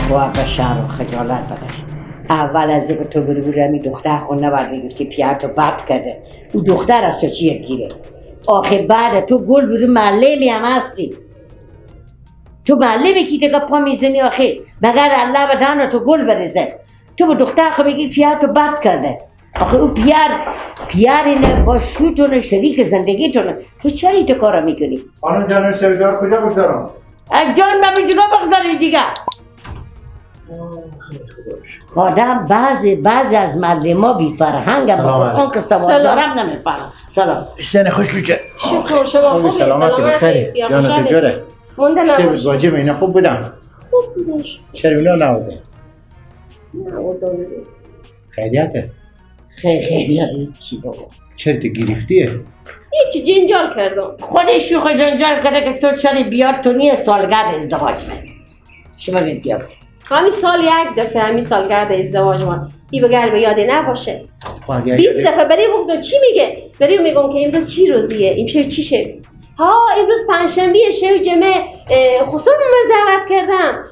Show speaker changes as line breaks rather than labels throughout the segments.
خواه به شهر و خجالت بکش. اول از او که تو بری بری دختر خود نباید میگفتی پیار تو بد کرده. او دختر از تو چیت گیره؟ آخه بعد تو گل بودی معلمی هم هستی. تو معلمی کی دیگه پا میزنی آخه؟ مگر الله به دهن تو گل بریزه. تو به دختر خود میگی پیار تو بد کرده. آخه او پیار اینه با شوتونه شریک زندگیتونه. تو چرا تو کارا میکنی؟
خانم جان سویدار کجا بگذارم؟
جان من جگاه بگذاریم جگه. آدم بعضی از معلما بی فرهنگ با اون که سواد دارم نمیفهمم. سلام.
اشتن خوش لوچه.
شکر شما خوبی؟
سلامتی بخیر. جان تو جوره؟
مونده نباش.
واجب اینا خوب بودم.
خوب بودش.
چرا اینا نبوده؟
نه
خیریته.
خیریت چی بابا؟
چرا تو گرفتیه؟
هیچ جنجال کردم.
خودش شوخ جنجال کرده که تو چرا بیار تو نیه سالگرد ازدواج من. شما بگید
همین سال یک دفعه همین سالگرد ازدواج ما ای بگر به یاد نباشه. 20 دفعه برای بگم چی میگه؟ برای میگم که امروز چی روزیه؟ امشب چی شه؟ ها امروز پنجشنبه شو جمعه خسرو مر دعوت کردم،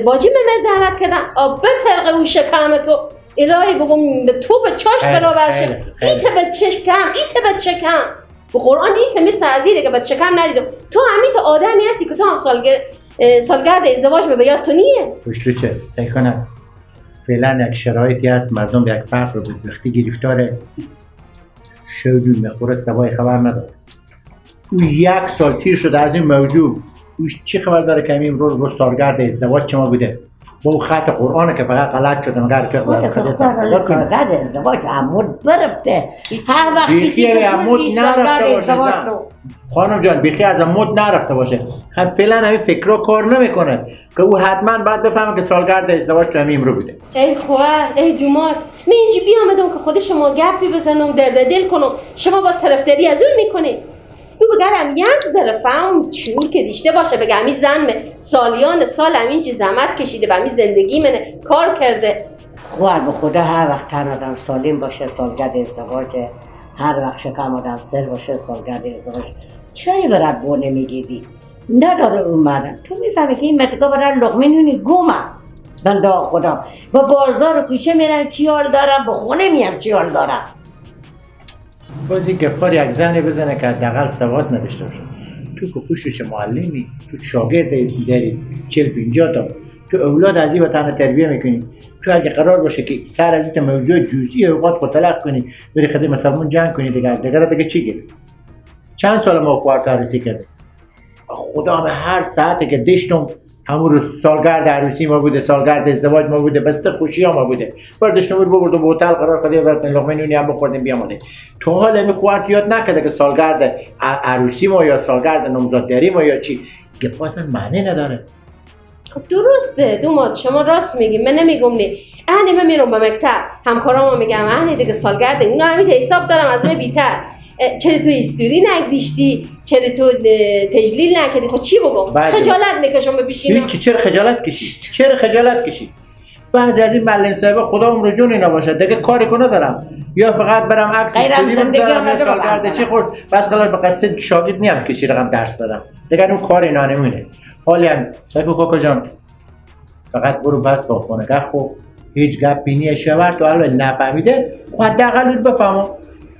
باجی مر دعوت کردم. آب بترقه او شکم تو الهی بگم به تو به چاش برابر شه. ایت به چشکم ایت به چکم به قرآن ایت مثل عزیزه که به چکم ندیدم. تو همین تو آدمی هستی که تو هم سالگرد ازدواج به یاد تو نیه.
پشتوچه سعی کنم فعلا یک شرایطی هست مردم به یک فرق رو بدبختی گرفتاره شودون میخوره سوای خبر نداره. او یک سال تیر شده از این موضوع. او چی خبر داره که همین روز سالگرد ازدواج شما بوده؟ با او خط قرآنه که فقط غلط شده مگر که
سالگرد ازدواج عمود برفته. هر وقت کسی تو پوتی سالگرد ازدواج تو
خانم جان بیخی از عمود نرفته باشه. هم فعلا همین فکرها کار نمیکنه که او حتما باید بفهمه که سالگرد ازدواج تو همین رو بوده.
ای خواهر ای دوماد من اینجا بیامدم که خود شما گپی بزنم درد دل کنم. شما با طرفداری از اون میکنی. او بگرم یک ذره فهم چور که دیشته باشه بگم این زن سالیان سال همین چی زحمت کشیده و همین زندگی منه کار کرده.
خواهر به خدا هر وقت تن آدم سالم باشه سالگرد ازدواجه، هر وقت شکم آدم سر باشه سالگرد ازدواج. چرا برات بو نمیگیری؟ نداره اون مردم. تو میفهمی که این متکا برای لقمه نونی گمه بنده خدا. با بازار و کوچه میرن چی حال دارم، با خونه میم چی حال دارم.
باز این گپار یک زنی بزنه که حداقل سواد نداشته باشه. تو که خوشش معلمی، تو شاگرد داری 40-50 تا، تو اولاد از این وطن تربیه میکنی. تو اگه قرار باشه که سر از این موضوع جزئی اوقات خود طلاق کنی بری خدای مسلمان جنگ کنی دیگه بگه چی گیره؟ چند سال ما خوار عروسی کرده. خدا هم هر ساعتی که داشتم همون روز سالگرد عروسی ما بوده، سالگرد ازدواج ما بوده، بسته خوشی ها ما بوده. برداشتم رو بردم به هتل قرار خدای براتون لقمه نونی هم بخوردیم بیامده. تو حال می خوارت یاد نکرده که سالگرد عروسی ما یا سالگرد نامزدداری ما یا چی. گپ اصلا معنی نداره.
خب درسته دوماد شما راست میگی، من نمیگم نه. اهنی من میرم به مکتب همکارامو میگم اهنی دیگه سالگرد اونا همین حساب دارم از من بیتر. چرا تو استوری نگدیشتی؟ چرا تو تجلیل نکردی؟ خب چی بگم؟ خجالت میکشم به پیش اینا.
چرا خجالت کشی؟ چرا خجالت کشی؟ بعضی از این معلم صاحبا خدا عمر جون اینا باشه دیگه کاری کنه دارم یا فقط برم عکس استوری بذارم سالگرد چی خورد بس خلاص به قصد شاگرد نیم که چی رقم درس دادم دیگه اون کار اینا نمونه. حالی هم سکو کاکا جان فقط برو بس با خونه خب هیچ گپی نیه شوهر تو الان نفهمیده خب حداقل بفهمم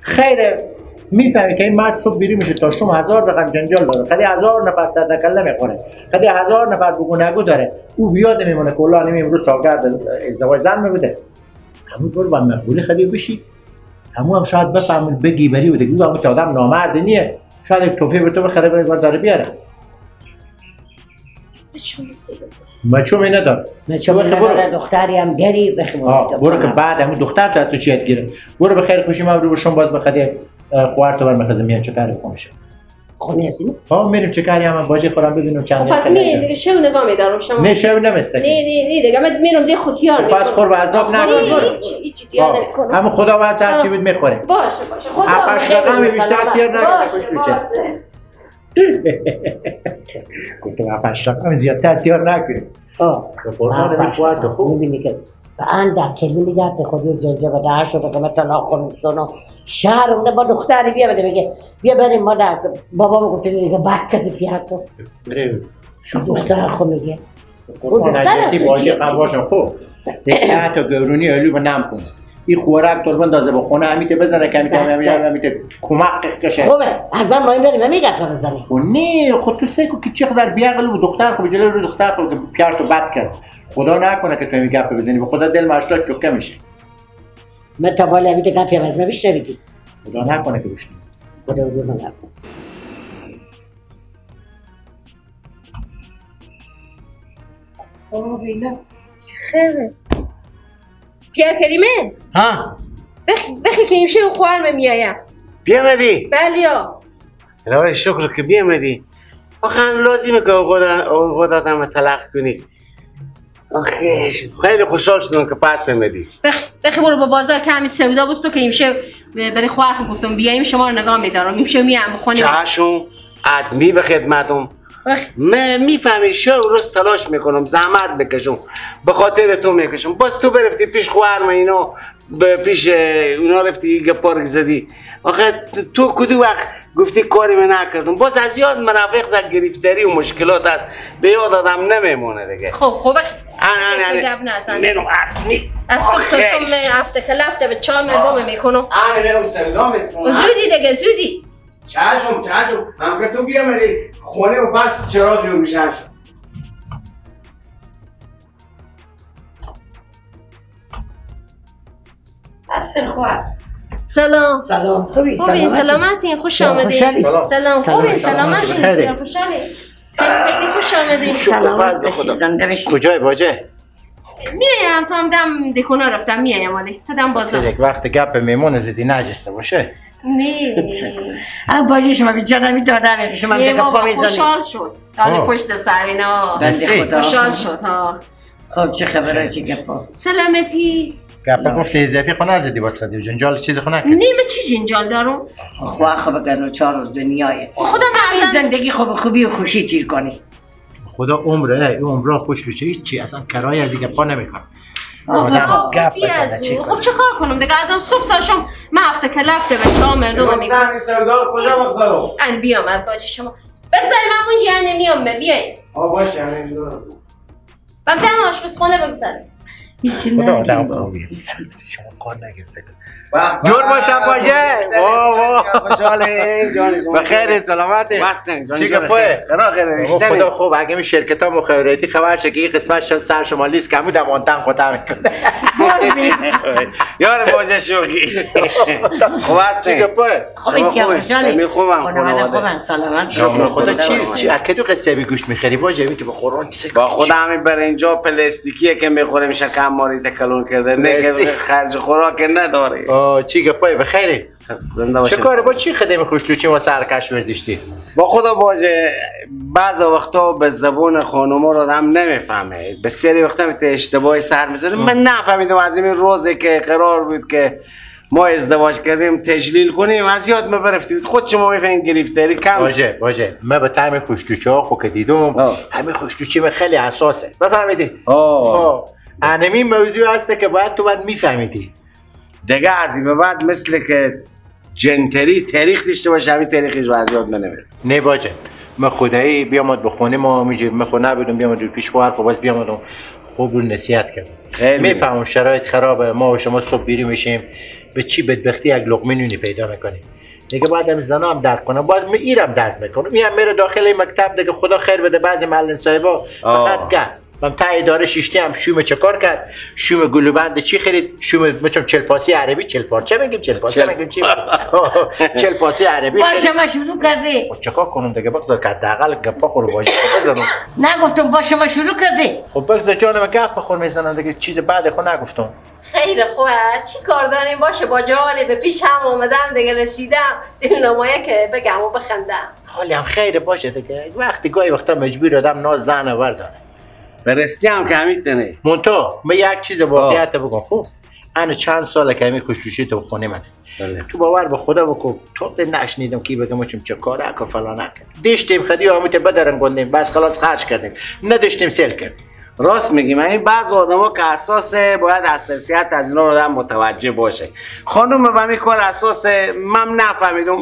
خیره میفهمی که این مرد صبح بیرون میشه تا شما 1000 رقم جنجال داره، خیلی 1000 نفر صدقه میخوره، خیلی 1000 نفر بگو نگو داره، او بیاد نمیمونه کلا نمی امروز سالگرد ازدواج زن میبوده. همون برو با مقبولی خیلی بشی، همون هم شاید بفهمون بگی بری و دیگه او هم که آدم نامرد نیه، شاید یک توفیق به تو بخره بره داره بیاره. مچوم نداره.
مچوم نداره دختری هم داری بخیر.
برو که بعد همون دختر تو از تو چیت گیره. برو به خیر خوشی من رو بشم باز بخدی خوار تو بر مخزن میام چه کاری بکنم.
خونه هستی؟
ها میریم چه کاری هم باجی خورم ببینم چند
پس می دیگه شو نگاه میدارم شما.
نه شو نمیسته.
نه نه نه دیگه من میرم دی خودیار میکنم.
پس خور به عذاب نکن.
هیچ تیار نمیکنم.
همون خدا واسه هر چی بود میخوره.
باشه باشه خدا.
هفت رقم بیشتر تیار نکن خوش گفتم هفت رقم زیادتر تیار نکنیم. قرآن میخواد خوب
میبینی که به اندک کلی میگه که خودی جنجه و در شده که من طلاق خونستانو شهر اونه با دختری بیا بده میگه بیا بریم ما در بابا گفت میگه بد کردی پیاتو دختر خود میگه
قربان نجاتی باجه هم باشم. خب ده تا گرونی الو به نم کن. این خوراک تو بندازه به خونه همیته بزنه که همیته کمک کشه.
خوبه حتما ما این داریم همین گپا بزنیم.
خب نه خود تو سکو که چقدر بیعقل و دختر خب جلوی رو دختر خب که پیار تو بد کرد. خدا نکنه که تو همین گپ بزنی، به خدا دل مشتاق چکه میشه.
من تا بالا همیته گپی هم از من بشنویدی.
خدا نکنه که بشنوی.
خدا بزن.
بابا بینا خیره پیر کریمه؟
ها؟
بخی که امشه و خوارم میایم.
بیامدی؟
بله یا
الهی شکر که بیامدی. آخه لازمه که خودت هم طلاق کنی. آخه خیلی خوشحال شدم که پس آمدی.
بخی برو با بازار که همین سودا بستو که امشه برای خوار خود گفتم بیایم شما رو نگاه میدارم. امشه میام خونه.
چشم ادمی به خدمتم. من میفهمی شب روز تلاش میکنم زحمت بکشم به خاطر تو میکشم. باز تو برفتی پیش خواهرم اینا پیش اونا رفتی گپارک زدی. آخه تو کدو وقت گفتی کاری من نکردم. باز از یاد منافق زد گرفتاری و مشکلات است به یاد آدم نمیمونه دیگه.
خب
منو ادمی
از صبح تا شام هفته کلفته به چهار من میکنم.
آره برم سلام اسمون.
زودی دیگه زودی.
چشم هم که تو بیامدی خونه و بس چراغ رو میشن.
اصل خواه.
سلام
سلام. خوبی
سلامتی خوش آمدید. سلام خوبی سلامتی خوشحالی خیلی خوش آمدید.
سلامت باشی زنده باشی.
کجای باجه؟
میایم تا هم دم دکونا رفتم میایم آلی تا دم بازار.
یک وقت گپ میمون زدی نجسته باشه.
نه
هم باجه شما بیچاره میدادم شما دیگه پا میزنی.
خوشحال شد داده پشت سر اینا خوشحال شد ها.
خب چه خبره چی گپا؟
سلامتی.
گپا گفت اضافی خونه زدی باز خدی جنجال چیز خونه
نه من چی جنجال دارم؟
خواه خب اگر 4 روز دنیای
خدا من
زندگی خوب خوبی و خوشی تیر کنی.
خدا عمره این عمره خوش بشه هیچ چی اصلا کرایه از این گپا نمیخوام. آدم گپ بزنه چی؟
خب چه کار کنم دیگه ازم صبح تا شام من هفته کلفته به چهار مردم میگم.
سردار کجا بگذارم؟
ان بیامد باجی شما بگذاریم من اونجا یعنی میام بیاین.
آ باشه یعنی میدونم.
بعد دم آشپزخونه بگذاریم.
هیچی
خدا آدم خوبیه. شما کار نگرفته. جور باشم باشه. وا
خوشحاله جان شما.
بخیر سلامتی. چی گپه؟ خدا خوب اگه می شرکت ها مخابراتی خبر شه که این قسمت سر شمالی است کمو دمانتن خودم میکنه.
یار باجه شوخی. خوب هست
چی گپه؟
خوب خوشحالی.
خوبم
خوبم سلامت.
خدا چی اگه تو قصه بی گوشت میخری باشه می تو به قرآن چیز
با خدا همین برنجا پلاستیکیه که میخوره میشه کم ماری تکلون کرده نه که خرج خوراک نداره.
آه چی گپای بخیری
زنده باشه.
چه کاره با چی خدمه خوشلوچی ما سرکش برداشتی؟
با خدا باجه بعض وقتا به زبون خانوما رو آدم نمیفهمه. بسیاری وقتا به اشتباهی سر میزنه. من نفهمیدم از این روزی که قرار بود که ما ازدواج کردیم تجلیل کنیم از یاد ما برفتیم. خود شما میفهمید گرفتاری کم.
باجه من به طعم خوشلوچی ها خو که دیدم همین خوشلوچی من خیلی اساسه. بفهمیدی؟ آه انمی موضوع هست که باید تو باید میفهمیدی.
دیگه از این به بعد مثل که جنتری تاریخ داشته باشه همین تاریخش رو از یاد من نمیره.
نه باجه من خدایی بیامد به خونه ما میجه من خونه نبودم بیامد پیش خواهر خب باز بیامدم خوب رو نصیحت کردم. میفهمم شرایط خرابه ما و شما صبح بیری میشیم به چی بدبختی یک لقمه نونی پیدا میکنیم. دیگه باید هم زنا هم درک کنم باید ایرم درک میکنم. میام میره داخل این مکتب دیگه خدا خیر بده بعضی معلم صاحبا فقط گپ من تا اداره شیشتی هم شوم چه کار کرد شوم گلوبند چی خرید شوم مثلا چل پاسی عربی چل پارچه میگیم چل پاسی میگیم چی چل پاسی عربی
باشه ما شروع کردی
خب چیکار کنم دیگه بگذار که حداقل گپا خور واژه بزنم.
نگفتم باشه ما شروع کردی.
خب بگذار جانم گپ بخور میزنم دیگه چیز بعد خو نگفتم.
خیر خواه چی کار داریم باشه با جالی به پیش هم اومدم دیگه رسیدم دل نمایه که بگم و بخندم.
حالی هم خیر باشه دیگه وقتی گاهی وقتا مجبور آدم ناز زن ورداره.
برستی هم که همیتنه
مونتا من یک چیز واقعیت بگم. خوب انا چند ساله که همین خوشلوچی تو خونه منه. تو باور به خدا بکن تو نشنیدم کی بگم چم چه کاره که فلان نکرد. داشتیم خدی همیت بدرن گندیم بس خلاص خرج کردیم نداشتیم سیل کردیم.
راست میگی. من این بعض آدما که اساس باید حساسیت از اینا رو آدم متوجه باشه. خانم به می کار اساس من نفهمیدم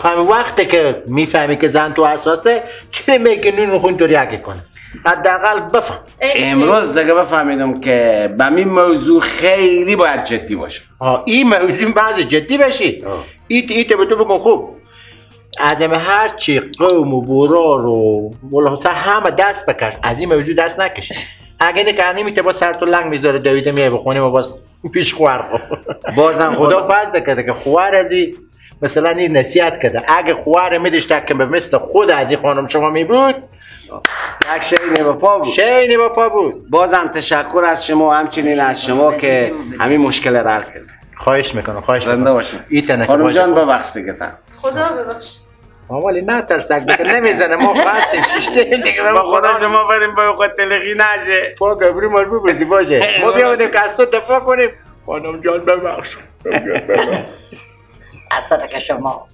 همه وقته که میفهمی که زن تو اساسه چرا میگی نون خون تو یکی کنه؟ حداقل بفهم.
امروز دیگه بفهمیدم که به این موضوع خیلی باید جدی باشه.
این موضوع بعضی جدی بشی. ایت به تو بکن خوب. از هر چی قوم و برار و ولی همه دست بکش، از این موضوع دست نکش. اگه نکنی میته با سر تو لنگ میذاره دویده میای بخونیم و باز پیش خوار.
بازم
خدا فضل کرده که خوار از مثلا این نصیحت کرده. اگه خوار میداشت که به مثل خود از این خانم شما می بود
یک شینی با پا بود.
شینی با پا بود.
بازم تشکر از شما، همچنین از شما که همین مشکل را حل کرد.
خواهش میکنم، خواهش میکنم.
زنده باشید. خانم جان ببخش دیگه تا.
خدا ببخش.
ولی نه ترسک دیگه نمیزنه، ما خواستیم شیشته دیگه.
با خدا شما بریم با خود تلخی نشه.
پا گبری مال ببردی باشه. ما بیامدیم که از تو دفاع کنیم. خانم جان ببخش.
از صدق شما.